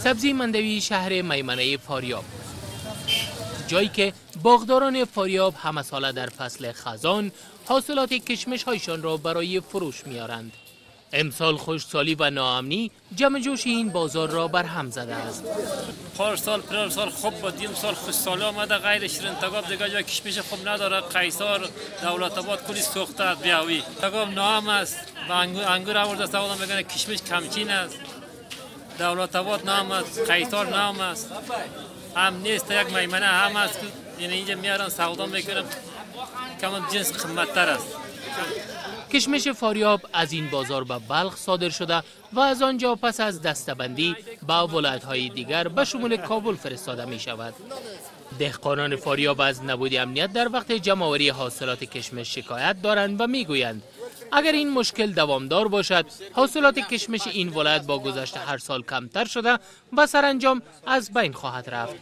سبزی مندوی شهر میمنه فاریاب، جایی که باغداران فاریاب همه ساله در فصل خزان حاصلات کشمش هایشان را برای فروش میارند. امسال خشکسالی و ناامنی جمع جوش این بازار را بر هم زده است. پارسال پرارسال خوب بود، امسال خشکسالی آمده، غیر شیرین تگاب دیگه جای کشمش خوب نداره. قیصار، دولت آباد کلی سوخته است، بیاوی تگاب نام است و انگور آورده است. میگن کشمش کمچین است، دولت آباد نام است، قیصار نام است، هم نیست، یک میمنه هم است. یعنی اینجا میارن سودا میکنن، کم جنس قیمت‌تر است. کشمش فاریاب از این بازار به بلخ صادر شده و از آنجا پس از دسته‌بندی به ولایت‌های دیگر به شمول کابل فرستاده می شود. دهقانان فاریاب از نبود امنیت در وقت جمع‌آوری حاصلات کشمش شکایت دارند و میگویند اگر این مشکل دوامدار باشد، حاصلات کشمش این ولایت با گذشت هر سال کمتر شده و سرانجام از بین خواهد رفت.